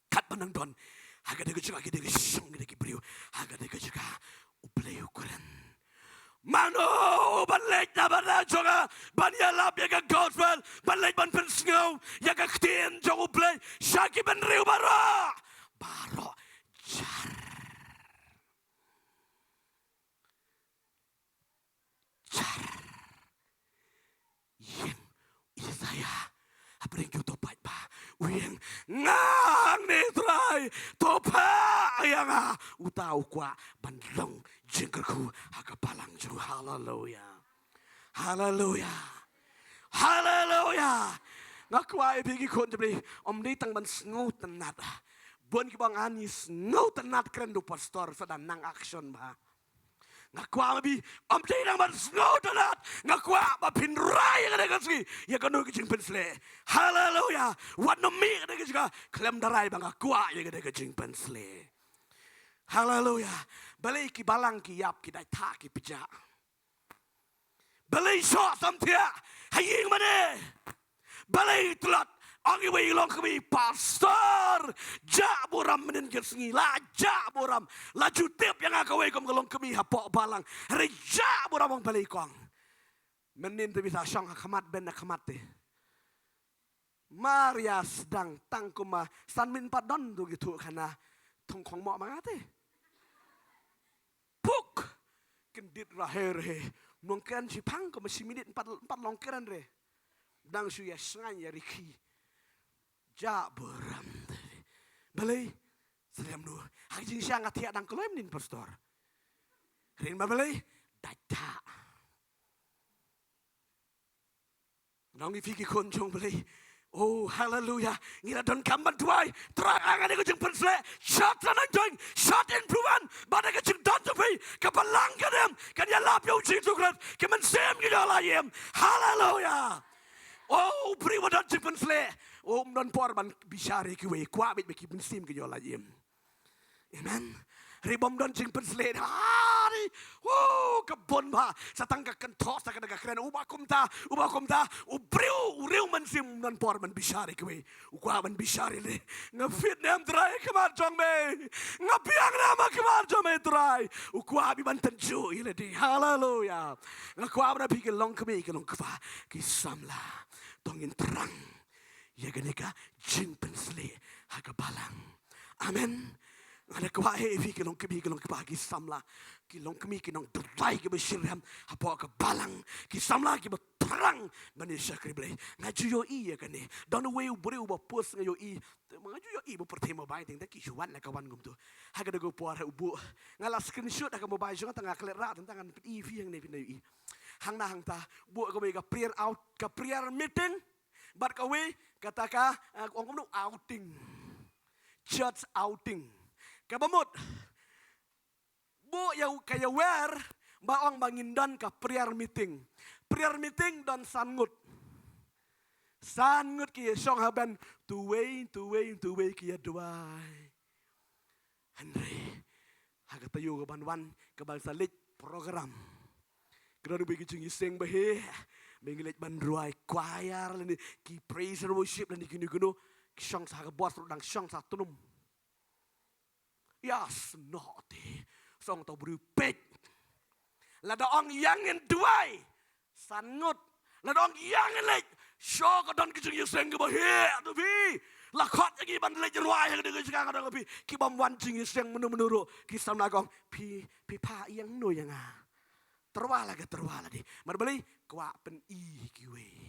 Katba nang don ha kata ka jaka, kata ka shong, kata ki briew ha kata ka jaka, U Blei u kren, mano ban leit na bynta jong nga ban ïalap ïa ka gospel, ban leit ban pynsngew ïa ka ktien jong U Blei sha ki bynriew baroh? Baroh jar. Jar. Ïeng Isaiah hapdeng ki u to paidbah. U ïeng, nga hangne Trai, to pha ïa nga. Uta u kwah ban long jingkyrkhu ha ka balang jong u. Haleluya. Haleluya. Haleluya. Nga kwah ïa phi ki khun jong U Blei, ym dei tang ban sngewtynnat. Bun kiba ong ani sngewtynnat kren da u pastor, sa da nang action bha. Nga kwah ma phi, ym dei tang ban sngewtynnat. Nga kwah ba phin rai ïa kane ka sngi ïa kano ka jingpynsleh. Haleluya. Wat nym mih kane ka jingkha khlem da rai ba nga kwah ïa kane ka jingpynsleh. Haleluya. Balei ki balang ki ïap, ki dait thah, ki pjah? Balei shoh samthiah ha ïing mane? Balei tlot? Ong iwei i longkmie, pastor, jah burom mynnin ka sngi, la jah burom. La ju tip ïa nga kawei kum ka longkmie hapoh balang. Hynrei jah burom, ong balei kong. Mynnin te phi sa shong ha khmat, beiñ ha khmat te. Mar ïa sdang tang kumba san minit pat don tu ki thuh khana thung khong mo ma nga te. Puk. Kyndit ra he re. Nong kren shi phang kumba shi minit, pat, pat long kren re. Dang shu ïa sngain ïa rikhi. Jah burom. Balei? Syriem nu. Ha ka jingshisha nga thiah dang kloi mynnin pastor. Rin ba balei? Dait thah. Nong ïa phi ki khun jong U Blei. Oh, haleluya. Ngi la donkam ban duwai. Trai, ai kane ka jingpynsleh. Shot sa nang join. Shot in pruan. Bad ka jingdon jong phi, ka balang ka dem, kan ïalap ïa U Jisu Khrist. Ki mynsiem ki ïoh la ïem. Haleluya. Oh, u briew ba don jingpynsleh, oh, ym don por ban bishar ïa kiwei. Kwah beit ba ki mynsiem ki ïoh la ïem. Amen. Hynrei bym don jingpynsleh, hari. Wow, ka bun bha. Sa tang ka kynthoh, sa ka da ka kren. Uba kumta, uba kumta. U briew, u briew mynsiem ym don por ban bishar ïa kiwei. U kwah ban bishar ïa lade. Nga fit ne em Trai ha khmat jong me? Nga biang ne em ha khmat jong me Trai? U kwah beit ban tynjuh ïa lade. Haleluya. Nga kwah ban ong ïa phi ki longkmie, ki longkpa, ki samla, To ngin thrang ïa kane ka jingpynshlur ha ka balang. Amen. Nga da kwah ïa phi ki longkmie ki longkpa ki samla, ki longkmie ki nongduwai kiba shitrhem hapoh ka balang, ki samla kiba thrang ban ïa shakri Blei. Nga ju ïohi ïa kane. Don uwei u briew uba post, nga ïohi. Te ma nga ju ïohi ba pyrthei mobile, teng da ki shu wan la ka wan kumtu. Ha kata ka por ha u buh, nga la screenshot ha ka mobile jong nga, tang nga klet rah, tang ngan pyni ïa phi hangne phin ïohi. Hangna hangta buh kawei ka prayer out, ka prayer meeting. Bad kawei kata ka, eh, ong kumno, outing. Church outing. Kaba mut buh ïa ka ïawer ba ong ba ngin don ka prayer meeting. Prayer meeting don san ngut. San ngut ki ïa shong ha ban, tuwei tuwei tuwei ki ïa duwai. Hynrei ha ka taïew kaban wan, kaban sa leit program, ka don bad ki jingïaseng ba heh, ba ngi leit ban duwai, choir lane ki praise and worship lane kino kino, ki shong sa ha ka bus ruh, dang shong sa tnum. Ïa snoh te, song to briew peit. Lada ong ïa ngin duwai, san ngut. Lada ong ïa ngin leit, shuh ka don ki jingïaseng kiba heh, to phi. La khot ïa ngi ban leit rwai ha kane ka jaka, ka don ka phi. Ki bym wan jingïaseng mynno mynno ruh, ki samla ka ong, phi, phi phah ïa ngno ïa nga? Tyrwa la ka tyrwa la dei. Namar balei? Kwah pyni kiwei.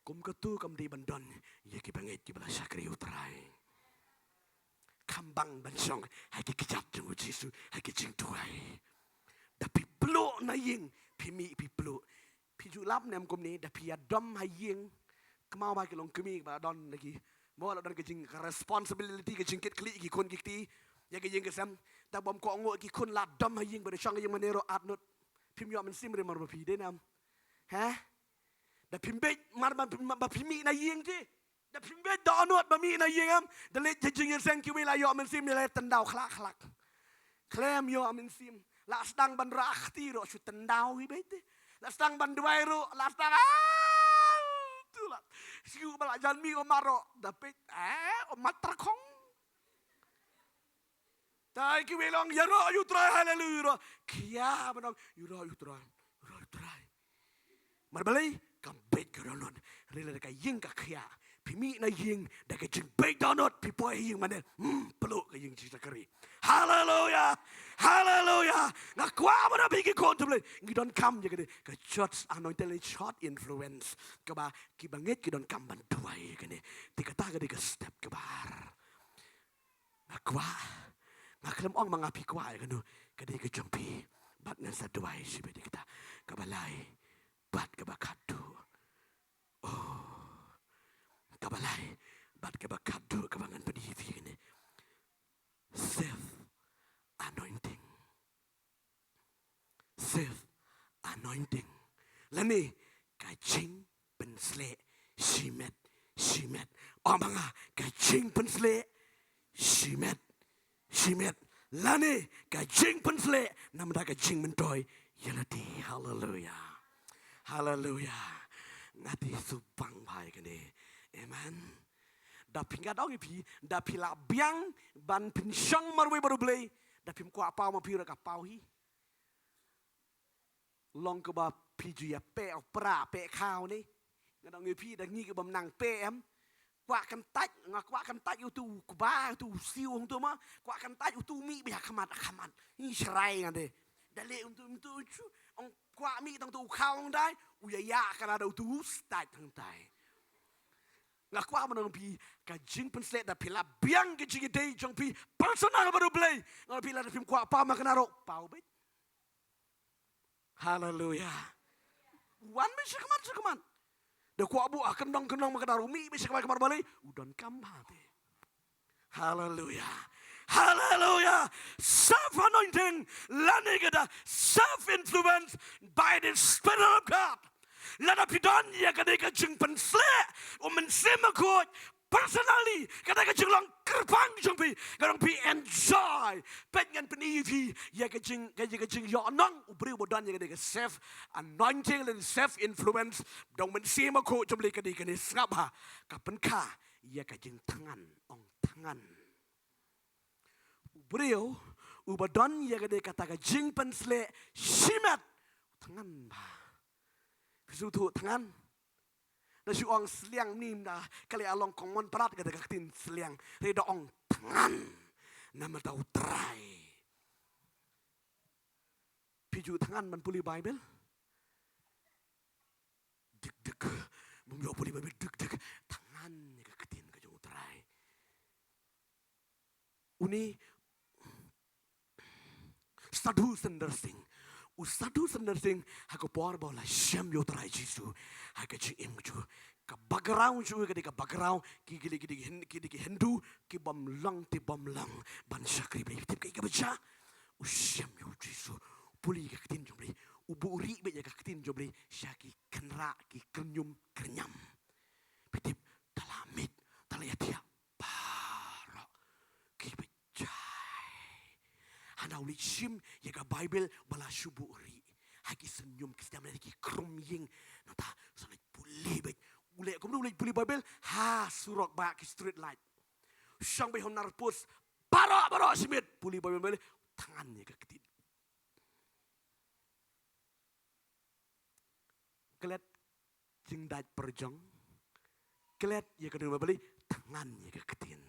Kum katu kam dei ban don ïa ki bangeit kiba la shakri U Trai. Kham bang ban shong ha ki kjat jong U Jisu ha ki jingduwai. Da phi pluh na ïing, phi mih phi pluh. Phi ju lap ne em kumne, da phi ïa dom ha ïing, kynmaw ba ki longkmie ba don na ki, mo la don ka jing, ka responsibility, ka jingkitkhlieh ki khun ki kti ïa ka ïing ka sem. Da bym kohnguh ki khun, la dom ha ïing, ba da shong ha ïing mane ruh at nud. Phim ïoh mynsiem re mar ba phi dei ne em? He? Da phim bit mar ba, ba, ba phi mih na ïing te. Da phim bit dohnud ba mih na ïing em. Da leit ha jingïaseng kiwei la ïoh mynsiem, la tyndaw khlak khlak. Khlem ïoh mynsiem. La sdang ban rah kti ruh shu tyndaw hi beit te. La sdang ban duwai ruh, la sdang, ah, tu la. Shu ba la jan mih u mat ruh, da peit, eh, u mat tyrkhong. Te kiwei la ong, ïaroh ïa U Trai, haleluya, ïaroh. Khia ban ong, ïaroh ïa U Trai, ïaroh ïa U Trai. Namar balei? Kam bit ka dohnud. Hynrei lada ka ïing ka khiah, phi mih na ïing da ka jingbit dohnud, phi poi ha ïing mane, hmm, pluh ka ïing jingshakri. Haleluya. Haleluya. Nga kwah ban ong ïa phi ki khun jong U Blei, ngi donkam ïa kane ka church anointing, church influence, kaba ki bangeit ki donkam ban duwai ïa kane. Te kata ka dei ka step kaba ar. Nga kwah, nga khlem ong ma nga phi kwah ïa kano, ka dei ka jong phi. Bad ngan sa duwai shibit ïa kita. Kaba lai bad kaba khatduh. Oh. Kaba lai bad kaba khatduh kaba ngan pyni ïa phi kane. Self anointing. Self anointing. Lane ka jingpynshlur shimet shimet. Ong ma nga, ka jingpynshlur shimet shimet. Lane ka jingpynshlur namar ka jingmyntoi ïa lade. Haleluya. Haleluya. Nga te sngewbang bha ïa kane. Amen. Da phi, nga da ong ïa phi, da phi la biang ban pynshong marwei bad U Blei, da phim kwah paw ma phi ruh ka paw hi. Long kaba phi ju ïa peh u pra peh khaw ne. Nga da ong ïa phi, da ngi kibym nang peh em. Kwah kyntait, nga kwah kyntait ïa utu u kba, utu u siew hangto ma. Kwah kyntait utu u mih beit ha khmat, ha khmat. Ngi shrai nga de. Da leh utu, utu u chu, ong kwah mih tang utu u khaw ong dei, u ïa ïa kane da utu u stait hangtai. Nga kwah ban ong phi, ka jingpynshlur da phi la biang ka jingïadei jong phi personal bad U Blei. Nga ong phi lada phim kwah paw ma kane ruh, paw beit. Haleluya. Wan beit sha khmat, sha khmat. Da kwah buh ha kyndong, kyndong ma kane ruh, mih beit sha khmat, khmat balei? U donkam bha te. Haleluya. Haleluya. Self anointing, lane ka da self influence by the Spirit of God. Lada phi don ïa kane ka jingpynshlur u Mynsiem Bakhuid personally, kata ka jinglong kyrpang jong phi, ka long phi enjoy. Peit ngan pyni ïa phi ïa ka jing, ka, ïa ka jingïohnong u briew ba don ïa kane ka self anointing lane self influence. Dong Mynsiem Bakhuid jong U Blei ka dei kane, sngap ha, ka pynkha ïa ka jingthngan, ong thngan. U briew uba don ïa kane kata ka jingpynshlur shimet, thngan bha. Phi sngewthuh thngan? Da shu ong sliang ni na, ka leh along kong mon prat ka da ka ktien sliang. Re da ong thngan. Namar da u Trai. Phi ju thngan ban pule Bible? Dik dik. Bym ju pule Bible dik dik. Thngan ïa ka ktien ka jong u Trai. Une Sadhu Sundar Singh. U Sadhu Sundar Singh ha ka por ba u la shem ïa u Trai Jisu ha ka jingim jong u. Ka background jong u ka dei ka background ki, ki, ki, ki, ki Hindu ki bym long te bym long ban shakri Blei. Tip kaei kaba jia? U shem ïa u Jisu. Pule ka ktien jong Blei. U buh rieh beit ïa ka ktien jong Blei sha ki kynrah ki kyrñum kyrñam. Phi tip, da la mih, da la ïathiah. Baroh kiba jai. Hana u leit shim ïa ka Bible ba la shu buh rieh. Ha ki synñium ki sdang ki krum ïing. Nangta sa leit pule beit. U leh kumno u leit pule Bible? Ha surok ba ki street light. Shong beit ha u nar post. Baroh baroh shimet pule Bible. Thngan ïa ka ktien. Klet jingdait pyrjong. Klet ïa ka dei ba balei? Thngan ïa ka ktien.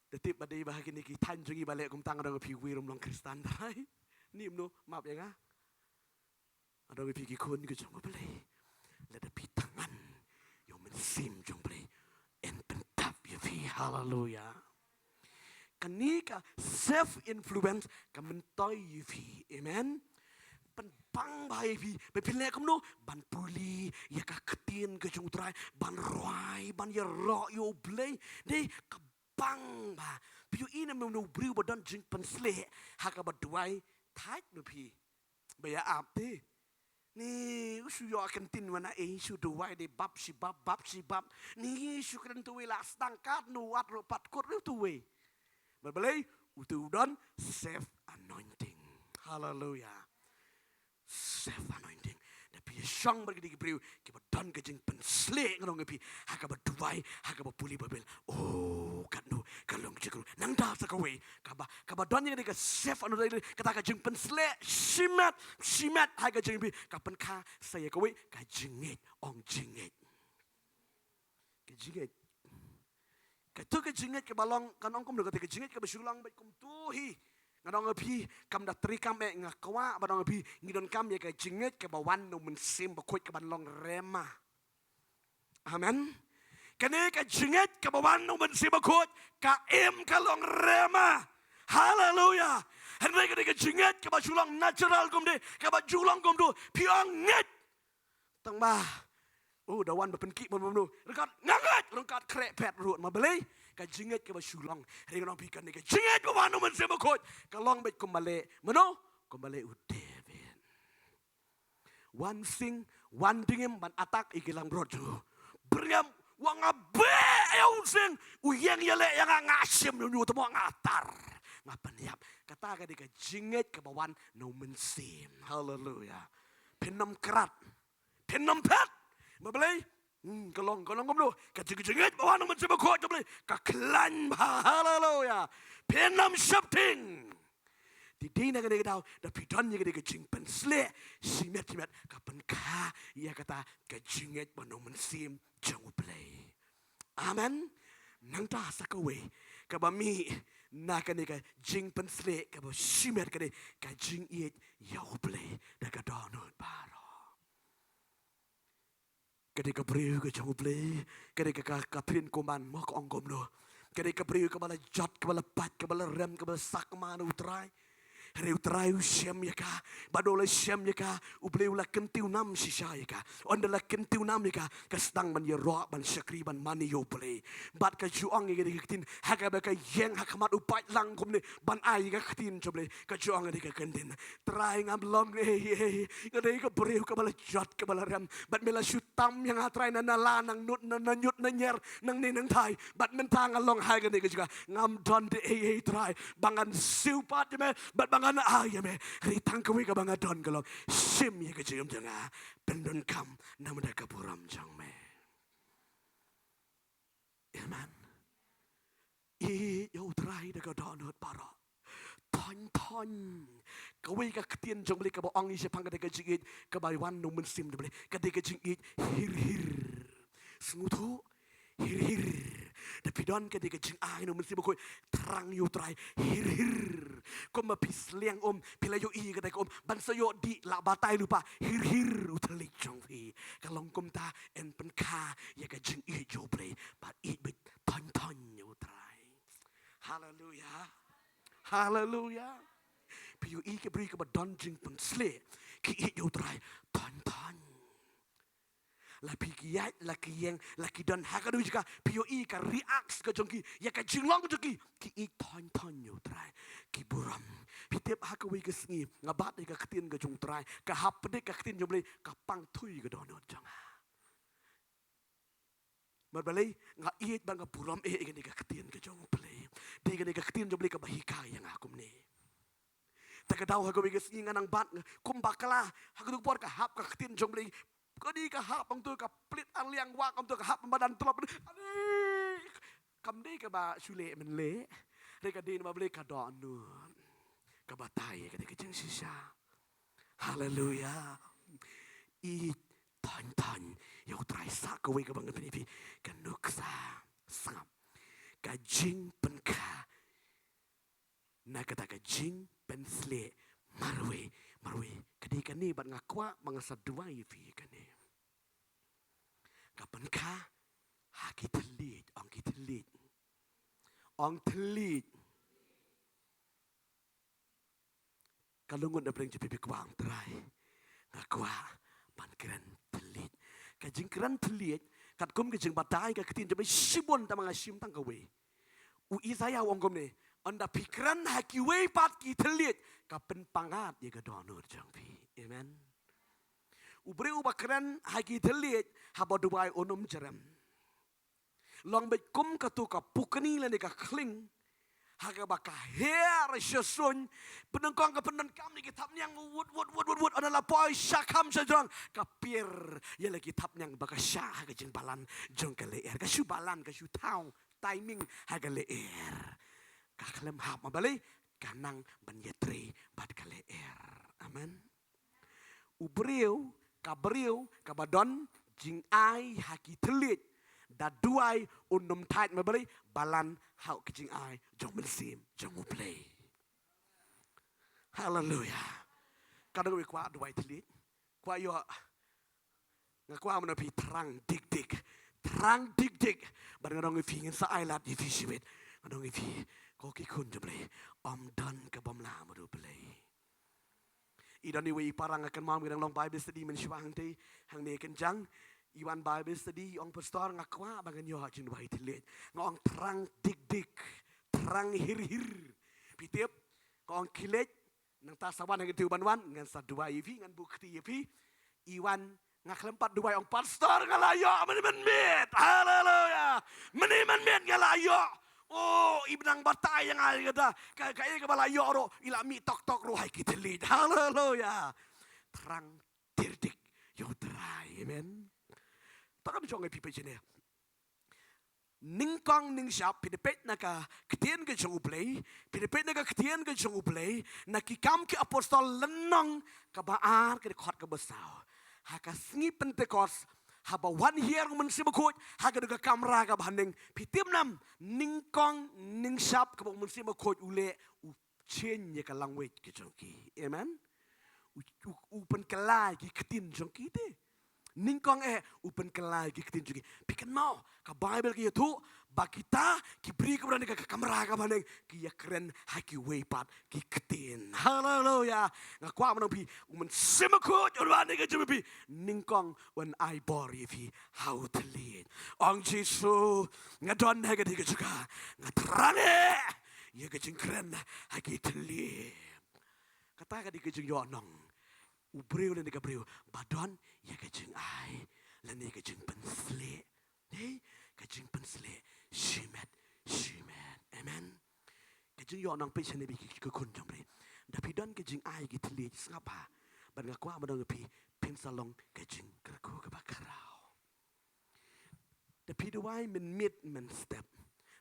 Da tip ba dei ba ha kine ki thaiñ jong ngi ba leh kumta, nga dang phi wi rum long Khristan trai. Ni mno map ïa nga. Nga dang phi ki khun ki jong U Blei. Lada phi thngan ïa u mynsiem jong U Blei, yn pyndap ïa phi. Haleluya. Kane ka self influence ka myntoi ïa phi. Amen. Pynbang bha ïa phi ba phin leh kumno ban pule ïa ka ktien ka jong U Trai, ban rwai, ban ïaroh ïa U Blei. Dei ka bang bha. Phi ïohi ne em, u briew ba don jingpynshlur ha kaba duwai, thait ma phi ba ïa ap te. Ni u shu ïoh ka ktien wan na ei, shu duwai dei bap shi bap, bap shi bap. Ni shu kren tu wei la sdang kat nu wat ro pat kot ru tu wei. Ba balei? Utu u don self anointing. Haleluya. Self anointing. Da phi shong bad ki dei ki briew kiba don ka jingpynshlur, nga ong ïa phi, ha kaba duwai, ha kaba pule Baibl. Oh, katno ka long jingkyrkhu. Nangta sa kawei kaba, kaba don ïa ka self anointing, kata ka jingpynshlur shimet shimet ha ka jingim phi, ka pynkha sa ïa kawei ka jingngeit. Ong jingngeit. Ka jingngeit. Kato ka jingngeit kaba long, kan ong kumno, kata ka jingngeit kaba shu long beit kumto hi. Ngan ong ïa phi, kam da treikam eh, nga kwah ban ong ïa phi, ngi donkam ïa ka jingngeit kaba wan na u Mynsiem Bakhuid kaban long rhema. Amen. Kane ka jingngeit kaba wan na u Mynsiem Bakhuid ka im ka long rhema. Haleluya. Hynrei kane ka jingngeit kaba shu long natural kumne, kaba ju long kumto, phi ong ngeit. Tang ba, oh, da wan ba pynkhih ban mano. Ryngkat nga ngeit, ryngkat khreh phet ruh, ma balei? Ka jingngeit kaba shu long. Hynrei ngan ong phi kane ka jingngeit ba wan na u Mynsiem Bakhuid ka long beit kumba leh mano? Kumba leh u David. Wan sing, wan dingim ban attack ïa ki langbrot jong u. Byrngem, wa nga beh ïa u sing, u ïeng ïaleh ïa nga, nga shim ïa u, tang ba nga tar, nga pynïap. Kata ka dei ka jingngeit kaba wan na u Mynsiem. Haleluya. Phin ym krat. Phin ym phet. Ma balei? Hmm, ka long, ka long kumno? Ka jing, jingngeit ba wan na u Mynsiem Bakhuid, ka balei? Ka khlaiñ bha. Haleluya. Phin ym sheptieng. Te dei na kane ka daw, da phi don ïa kane ka jingpynshlur shimet shimet, ka pynkha ïa kata ka jingngeit ba na u Mynsiem jong U Blei. Amen. Nangta sa kawei kaba mih na kane ka jingpynshlur kaba shimet, kane ka jingïeit ïa U Blei da ka dohnud baroh. Ka dei ka briew ka jong U Blei, ka dei ka, ka, ka Catherine Kuhlman mo, ka ong kumno. Ka dei ka briew kaba la jot, kaba la pait, kaba la rem, kaba la sakma na U Trai. Hynrei U Trai u shem ïa ka, bad u la shem ïa ka, U Blei u la kyntiew nam shisha ïa ka. Ynda la kyntiew nam ïa ka, ka sdang ban ïaroh, ban shakri, ban mane ïa U Blei. Bad ka ju ong ïa ka dei ka ktien, ha kaba ka ïeng ha khmat u paidlang kumne, ban ai ïa ka ktien jong U Blei, ka ju ong ïa ka dei ka ktien. Trai, ngam long ei ei, nga dei ka briew kaba la jot, kaba la rem. Bad me la shu tam ïa nga Trai na, na la nang nud, na, na ñiut na ñier, nangne nangtai. Bad mynta nga long ha kane ka jaka, ngam don de ei ei Trai, ba ngan siew pat ïa me, bad ba ngan ai ïa me. Hynrei tang kawei kaba nga don ka long, shim ïa ka jingim jong nga, pyndonkam namar ka burom jong me. Amen. Ïeit ïa U Trai da ka dohnud baroh. To Thon thon. Kawei ka ktien jong U Blei kaba ong ïa shaphang ka dei ka jingïeit kaba wan na u Mynsiem jong U Blei. Ka dei ka jingïeit hir hir. Sngewthuh, hir hir. Da phi don ka dei ka jingai na u Mynsiem Bakhuid, thrang ïa U Trai hir hir. Kumba phi sliang um, phi la ïohi ka dei ka um, ban sa ïoh dih, lah batai lypa, hir hir u thylliej jong phi. Ka long kumta, yn pynkha ïa ka jingïeit jong U Blei, bad ïeit beit thon thon ïa U Trai. Haleluia. Haleluia. Phi ïohi ki briew kiba don jingpynshlur, ki ïeit ïa U Trai thon thon. La phi ki ïaid, la ki ïeng, la ki don ha kano ka jaka, phi ïohi ka react ka jong ki ïa ka jinglong jong ki, ki ïeit thon thon ïa U Trai, ki burom. Phi tip, ha kawei ka sngi nga bat ïa ka ktien ka jong U Trai, ka hap pyndik ka ktien jong U Blei, ka pang thui ka dohnud jong nga. Namar balei? Nga ïeit bad nga burom eh ïa kane ka ktien ka jong U Blei. Dei kane ka ktien jong U Blei kaba hikai ïa nga kumne. Te ka daw ha kawei ka sngi nga nang bat, nga kum bakla, ha kato ka por ka hap ka ktien jong U Blei. Kane ka hap, ong to, ka plie ar liang wah, ong to, ka hap madan tlop. Ane, kam dei kaba shu leh mynleh. Hynrei ka dei namar U Blei ka dohnud, ka batai ïa kane ka jingshisha. Haleluia. Ïeit thon thon ïa U Trai. Sa kawei kaba ngan pyni phi, ka nuksa. Sngap. Ka jingpynkha na kata ka jingpynshlur marwei marwei. Ka dei kane bad nga kwah ba nga sa duwai ïa phi kane. Ka pynkha ha ki thylliej, ong ki thylliej. Ong thylliej. Ka long ngut na pdeng jong phi, phi kwah, ong Trai, nga kwah ban kren thylliej. Ka jingkren thylliej, katkum ka jingbatai ka ktien jong U Blei shibun, tangba nga shim tang kawei. U Isaïah u ong kumne, ynda phi kren ha kiwei pat ki thylliej, ka pynpangat ïa ka dohnud jong phi. Amen. U briew uba kren ha ki thylliej, haba duwai un ym jrem. Long beit kum kato ka pukni lane ka khlieng, ha kaba ka her sha suiñ, pyndonkam ka pyndonkam ïa ki thapniang, wut wut wut wut wut, ynda la poi sha kham sha jrong, ka pier ïa la ki thapniang ba ka shah ha ka jingbalan jong ka lyer. Ka shu balan, ka shu thaw timing ha ka lyer. Ka khlem hap, namar balei? Ka nang ban ïatrei bad ka lyer. Amen. U briew, ka briew kaba don jingai ha ki thylliej, da duwai un ym thait, namar balei? Balan ha ka jingai jong u Mynsiem jong U Blei. Haleluia. Ka dang wei kwah duwai thylliej. Kwah ïoh. Nga kwah ban ong ïa phi, thrang dik dik. Thrang dik dik. Bad nga ong ïa phi, ngin sa ai lad ïa phi shibit. Nga ong ïa phi, ko ki khun jong U Blei, ym don ka bym lah bad U Blei. I don iwei i para nga kynmaw, ngi dang long Bible study mynshuwa hangtei, hangne kynjang. I wan Bible study, i ong, Pastor, nga kwah ba ngan ïoh jingduwai thylliej. Nga ong, thrang dik dik. Thrang hir hir. Phi tip, nga ong, khie leit, nangta sa wan ha kane ka tiew ban wan, ngan sa duwai ïa phi, ngan buh kti ïa phi. I wan, nga khlem pat duwai, ong, Pastor, nga la ïoh mynmiet mynmiet. Haleluia. Mynmiet mynmiet nga la ïoh. Oh, i ba nang batai ïa nga ïa kata. Ka, kaei kaba la ïoh ruh, i la mih tok tok ruh ha ki thylliej. Haleluia. Thrang dik dik ïa U Trai. Amen. To ngam shong ïa phi peit shane. Nyngkong nyngshap, phi da peit na ka ktien ka jong U Blei, phi da peit na ka ktien ka jong U Blei, na Ki Kam ki Apostol lynnong kaba ar, ka dkhot kaba saw. Ha ka sngi Pentekost, haba wan hiar u Mynsiem Bakhuid ha kata ka kamra kaba ha ning, phi tip ne em, nyngkong nyngshap kaba u Mynsiem Bakhuid u leh, u change ïa ka language ka jong ki. Amen. U, u, u pynkylla ïa ki ktien jong ki te. Nyngkong eh, u pynkylla ïa ki ktien jong ki. Phi kynmaw, ka Bible ka ïathuh ba kita ki briew kiba don ha ka kamra kaba ha ning, ki ïakren ha kiwei pat ki ktien. Haleluia. Nga kwah ban ong ïa phi, u Mynsiem Bakhuid un wan ha ka jingim jong phi, nyngkong un ai bor ïa phi ha u thylliej. Ong, Jisu, nga don ha kane ka jaka, nga thrang eh ïa ka jingkren ha ki thylliej. Kata ka dei ka jingïohnong u briew lane ka briew ba don ïa ka jingai lane ka jingpynshlur. Hei, ka jingpynshlur shimet shimet. Amen. Ka jingïohnong, peit shane bad ki, ki khun jong U Blei. Da phi don ka jingai ki thylliej, sngap bha. Bad nga kwah ban ong ïa phi, phin sa long ka jingkyrkhu kaba khraw. Da phi duwai mynmiet mynstep,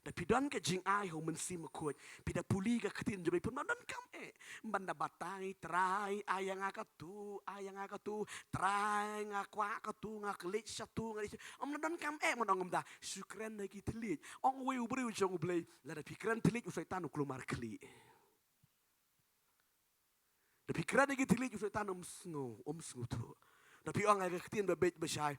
Da phi don ka jingai ha u Mynsiem Bakhuid, phi da pule ka ktien jong u Blei, phim da donkam eh ban da batai, Trai, ai ïa nga katu, ai ïa nga katu, Trai, nga kwah katu, nga klet shatu, nga leit shatu. Ym da donkam eh ban ong kumta. Shu kren ha ki thylliej. Ong uwei u briew jong u Blei, lada phi kren thylliej, u Soitan u kulmar khlieh. Da phi kren ha ki thylliej, u Soitan um sngew, um sngewthuh. Da phi ong ha ka ktien babeit bashai,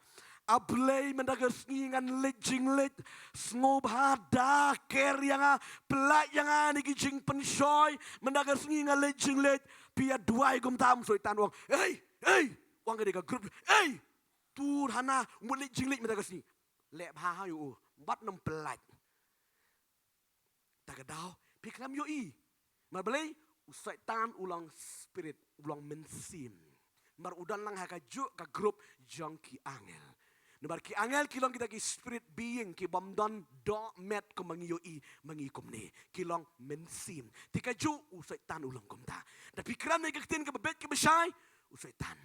A Blei, mynta ka sngi ngan leit jingleit, sngewbha da ker ïa nga, pyllait ïa nga na ki jingpynshoi, mynta ka sngi ngan leit jingleit. Phi ïa duwai kumta, u Soitan u ong, Ei, ei, u ong ha kane ka group, ei, to hana, u mut leit jingleit mynta ka sngi. Leh bha ha ïa u, bad nym pyllait. Ta ka daw, phi khlem ïohi. Namar balei? U Soitan u long spirit, u long mynsiem. Namar u don lang ha kajuh ka group jong ki angel. Namar ki angel ki long kita ki spirit being, ki bym don doh met kumba ngi ïohi ma ngi kumne. Ki long mynsiem. Te kajuh u Soitan u long kumta. Da phi kren ha ka ktien kaba beit kaba shai, u Soitan.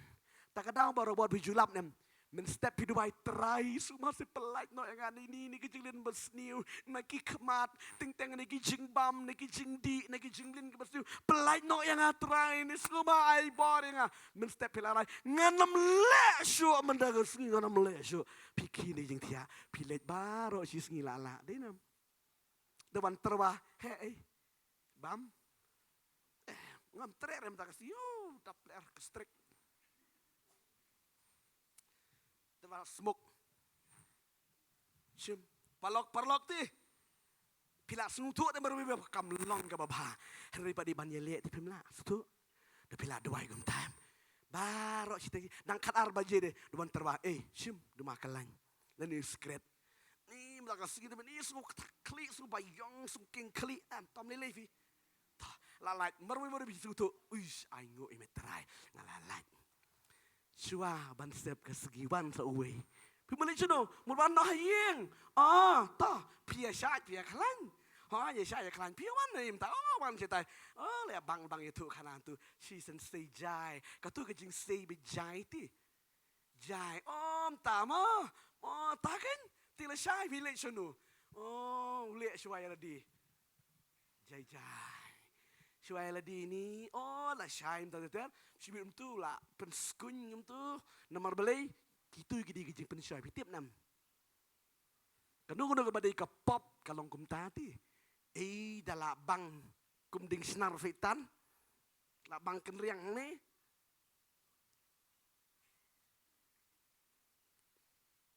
Ta ka daw, barabor phi ju lap ne em? Mynstep phi duwai, Trai Jisu masi, pyllait noh ïa nga na ini, na ki jinglin basniew, na ki khmat, teng teng na ki jingbam, na ki jingdih, na ki jinglin ki basniew. Pyllait noh ïa nga Trai, ne sngewbha ai bor ïa nga. Mynstep phi la rai, ngan ym leh shuh mynta ka sngi, ngan ym leh shuh. Phi khie na jingthiah, phi leit baroh shi sngi la lah, dei ne em? Da wan tyrwa, heh, ei, bam. Eh, ngam treh re mynta ka sngi, ïoh, da pler ka strik. Te ba smoke. Shim. Paralok, paralok te. Phi la sngewthuh te, marwei ba kam long kaba bha. Hynrei pat dei ban ïaleh te phim lah sngewthuh. Da phi la duwai kumta em. Baroh shi taïew, nang khatar baje de, da wan tyrwa, ei, shim, da ma kyllain. Lane cigarette. Ni mynta ka sngi te, ni sngew khlieh, sngew baïong, sngew kieng khlieh, em, tam lei lei phi. Tah, la lait, marwei marwei phi sngewthuh. Uish, ai nguh ïa me Trai, nga la lait. Shuwa ban sep ka sngi wan sa uwei. Phi mut leit shano? Mut wan noh ha ïing. Ah, tah, phi ïa shait, phi ïa khlaiñ. Ha, ïa shait ïa khlaiñ. Phi ïa wan ne mynta? Oh, wan shatai. Oh, leh bang bang ïathuh khana tu. Shisien sei jai. Katu ka jingsei ba jai te. Jai. Oh, mynta mo. Oh, tah kein. Te lashai phi leit shano? Oh, u leh shuwa ïa lade. Jai jai. Shuwa ïa lade ni, oh, lashai mynta ter ter. Shibit mynta la pynskuñ mynta. Namar balei? Kitu ki dei ki jingpynshoi, phi tip ne em? Kano kano kaba dei ka pop ka long kumta te. Ei, da la bang kum dieng shnar Soitan. La bang kynriang hangne.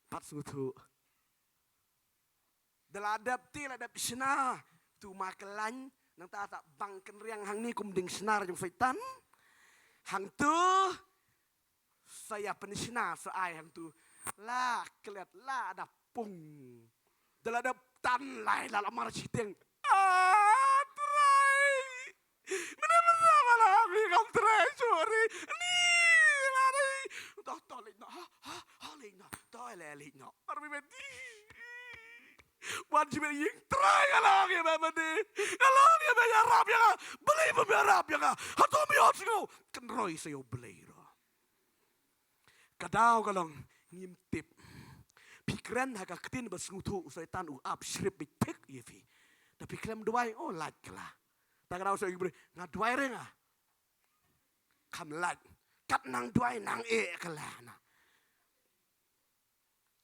Pat sngewthuh. Da la dep te la dep shna. Tu ma kyllain, nangta ta bang kynriang hangne kum dieng shnar jong Soitan. Hangtu sa ïa pynshna sa ai hangtu. La klet la da pung. Da la dep tan lai la la mar shiteng. Ah, Trai. Mynta mynta ba la ri kam Trai, sorry. Ni la ri. Toh, toh, leit noh. Ha, ha, ha, leit noh. Toh, leit, leit noh. Mar mynta di. Wan jibet ïing Trai, nga la ong ïa me mynta. Nga la ong ïa me, ïarap ïa nga. Balei phim ïarap ïa nga? Hato me ot sngew? Kynroi sa ïa U Blei ruh. Ka daw ka long ngim tip. Phi kren ha ka ktien ba sngewthuh, u Soitan u ap shrip beit thik ïa phi. Da phi khlem duwai, oh, lait kylla. Ta ka daw sa ïa ki briew, nga duwai re nga. Kham lait. Kat nang duwai nang eh kylla na.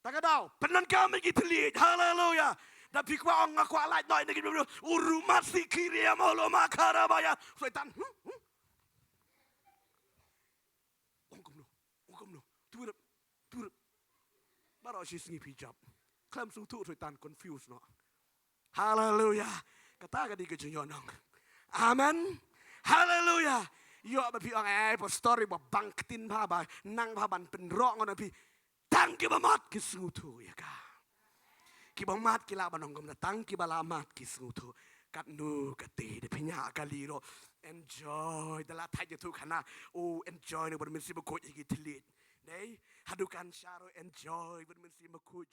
Ta ka daw, pyndonkam ïa ki thylliej. Haleluya. Da phi kwah ong nga kwah lait noh ïa ki briew. Urumasi kiriam holoma karabaya. Soitan. Hmm? Hmm? Ong kumno, ong kumno. Turip, turip. Baroh shi sngi phi jop. Khlem sngewthuh Soitan, confuse noh. Haleluya. Kata ka dei ka jingïohnong. Amen. Haleluya. Ïoh ba phi ong, eh, pastor, ba bang ktien bha ba nang bha ban pynroh ngon phi. Tang kiba mad ki sngewthuh ïa ka. Kiba mad ki lah ban ong kumta, tang kiba la mad ki sngewthuh. Katno kata da phi ñiah kali ruh. Enjoy da la thait ïathuh khana. Oh, enjoy na u Mynsiem Bakhuid ïa ki thylliej. Dei, haduh kan sha ruh enjoy u Mynsiem Bakhuid.